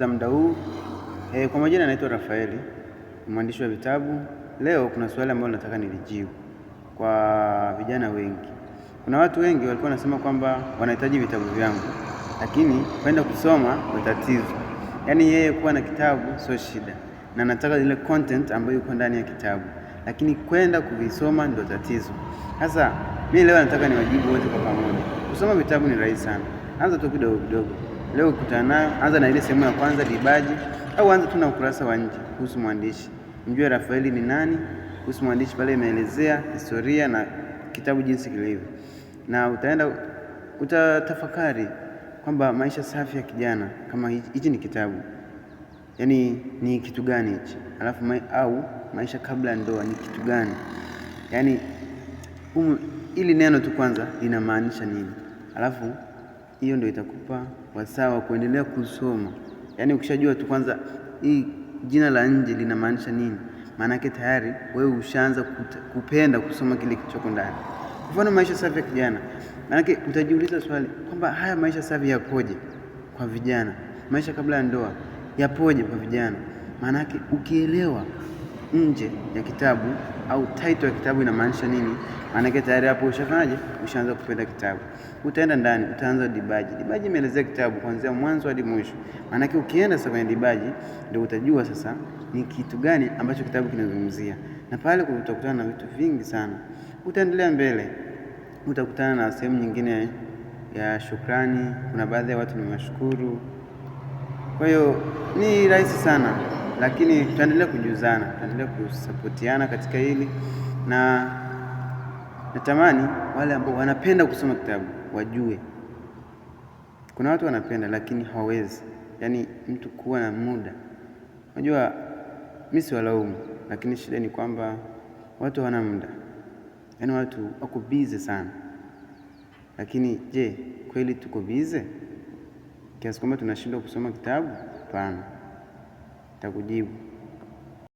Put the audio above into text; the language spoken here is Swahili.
Za muda huu kwa majina naitwa Rafaeli, mwandishi wa vitabu. Leo kuna swali ambalo nataka nilijibu kwa vijana wengi. Kuna watu wengi walikuwa wanasema kwamba wanahitaji vitabu vyangu, lakini kwenda kusoma ni tatizo. Yaani yeye kuwa na kitabu sio shida, na nataka ile content ambayo iko ndani ya kitabu, lakini kwenda kuvisoma ndio tatizo. Sasa mimi leo nataka niwajibu wote kwa pamoja. Kusoma vitabu ni rahisi sana, anza tu kidogo kidogo. Leo ukutana nayo, anza na ile sehemu ya kwanza dibaji, au anza tu na ukurasa wa nje kuhusu mwandishi, mjue Rafaeli ni nani. Kuhusu mwandishi pale imeelezea historia na kitabu jinsi kilivyo, na utaenda utatafakari kwamba maisha safi ya kijana kama hichi ni kitabu, yaani ni kitu gani hichi, alafu au maisha kabla ya ndoa ni kitu gani, yaani ili neno tu kwanza linamaanisha nini, alafu hiyo ndio itakupa wasaa wa kuendelea kusoma. Yaani ukishajua tu kwanza hii jina la nje linamaanisha nini, maanake tayari wewe ushaanza kupenda kusoma kile kilichoko ndani. Mfano maisha safi ya kijana, maanake utajiuliza swali kwamba haya maisha safi yapoje kwa vijana, maisha kabla ya ndoa yapoje kwa vijana. Maanake ukielewa nje ya kitabu au title ya kitabu inamaanisha nini, maanake tayari hapo ushafanyaje, ushaanza kupenda kitabu. Utaenda ndani, utaanza dibaji. Dibaji imeelezea kitabu kuanzia mwanzo hadi mwisho. Maanake ukienda sasa kwenye dibaji ndio utajua sasa ni kitu gani ambacho kitabu kinazungumzia, na pale utakutana na vitu vingi sana. Utaendelea mbele, utakutana na sehemu nyingine ya shukrani. Kuna baadhi ya watu nimewashukuru. Kwa hiyo ni rahisi sana, lakini tutaendelea kujuzana, tutaendelea kusapotiana katika hili, na natamani wale ambao wanapenda kusoma kitabu wajue. Kuna watu wanapenda lakini hawawezi, yaani mtu kuwa na muda. Unajua mimi siwalaumu, lakini shida ni kwamba watu hawana muda, yaani watu wako busy sana. Lakini je, kweli tuko busy kiasi kwamba tunashindwa kusoma kitabu? Hapana. Nitakujibu.